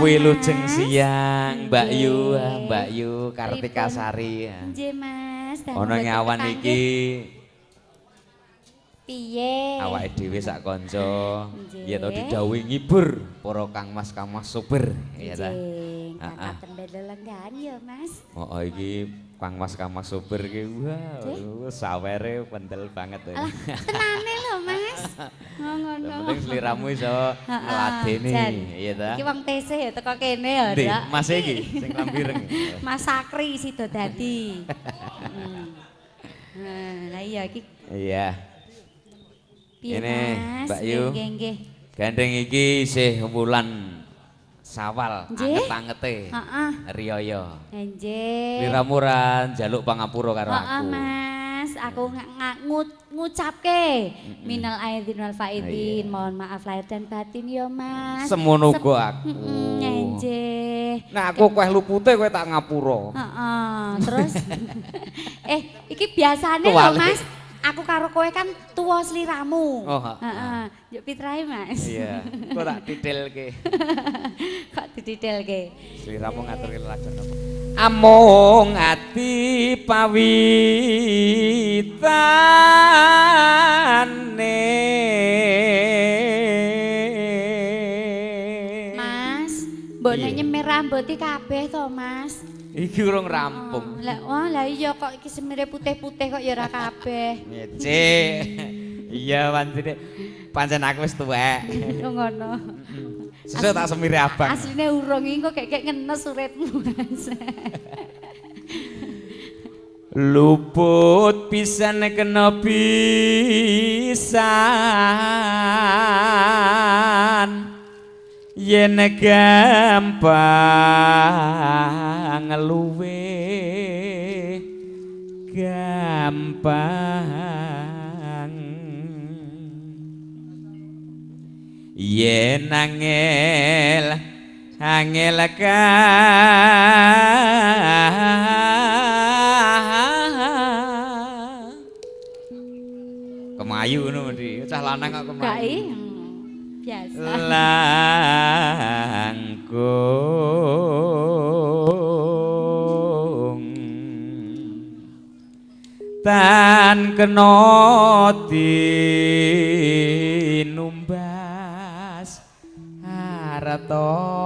Wilujeng siang Mbak Yu, Mbak Yu Kartika Sari. Nggih Mas. Ana ngawan iki piye? Awake dhewe sak kanca ya to didhawuhi ngibur para kang mas kang mas sopir ya ta. Heeh. Tembe lelenggahan ya Mas. Heeh iki kang mas kang mas sopir iki wah sawere pendel banget. Alah tenane lho Mas. Ngono. Penting sliramu iso ngladeni ya ta. Iki wong TC ya teko kene ya, Ndak. Mas iki sing klambi ireng. Mas Sakri sida dadi. Nah, lah iya iki. Iya. Ini Mbak Yu. Nggih, nggih. Gandeng iki isih wulan Sawal, anget-angete. Heeh. Riyaya. Nggih. Sliramu ra njaluk pangapura karo aku. Heeh, Mas. Aku ngucapke minal aidin wal faidin, mohon maaf lahir dan batin ya Mas. Semono uga aku. Nggih. Nek aku kowe lupute kowe tak ngapura. Heeh, terus iki biasane lho Mas. Aku karo kowe kan tuwa sliramu. Oh, heeh. Yuk pitrahe Mas. Iya. Kok tak didhelke. Kok didhelke? Sliramu ngaturke lelagon apa? Amung ati pawitane. Mas, mbok nek nyemir rambut iki kabeh to, Mas? Iki urung rampung. Lah, wah, lah iya kok iki semire putih-putih kok ya ora kabeh. Ngece. Iya pancene. Pancen aku wis tuwek. Ngono. Sesuk tak semire abang. Asline urung iki kok kek ngenes uripmu, Mas. Luput pisan kena pisan. Yen gampang luwe gampang yen angel angel kemayu ngono mesti cah lanang kok kemayu. Biasa. Langkung tan kena tinumbas harta. Oh.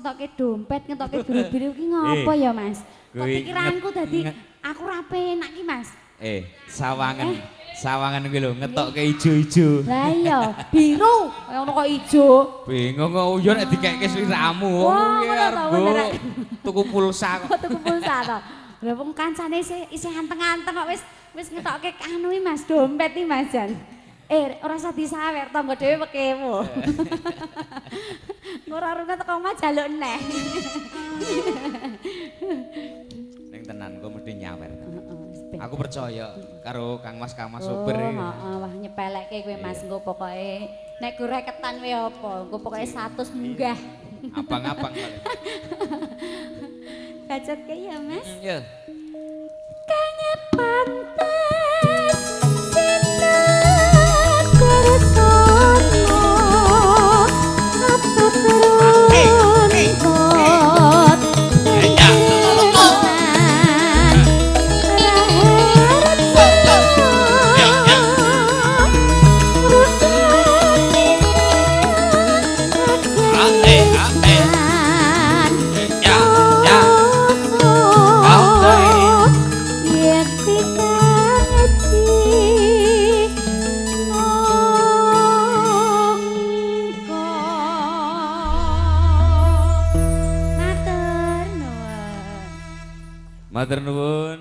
ngetokke dompet, ngetokke biru-biru ki ngopo ya, Mas? Kok pikiranku dadi aku ra penak ki, Mas. Sawangan. Sawangan kuwi lho ngetokke ijo-ijo. Lah iya, biru, kaya ngono kok ijo. Bingung kok yo nek dikekke sliramu wong kuwi arep tuku pulsa kok. Tuku pulsa to. Lah wong kancane isih anteng-anteng kok wis ngetokke anu iki Mas, dompet iki Mas Jan. Ora usah disawer, tangga dhewe wekewo. Ora rene teko omah jaluk neh. Ning tenan kok mesti nyawer. Aku percaya karo Kang Mas sopir iki. Heeh, wah nyepelekke kowe Mas, engko pokoke nek goreketan wae apa, engko pokoke 100 munggah. Abang-abang paling. Bacotke ya, Mas. Iya. Kang pantes sinten kertono Matur nuwun.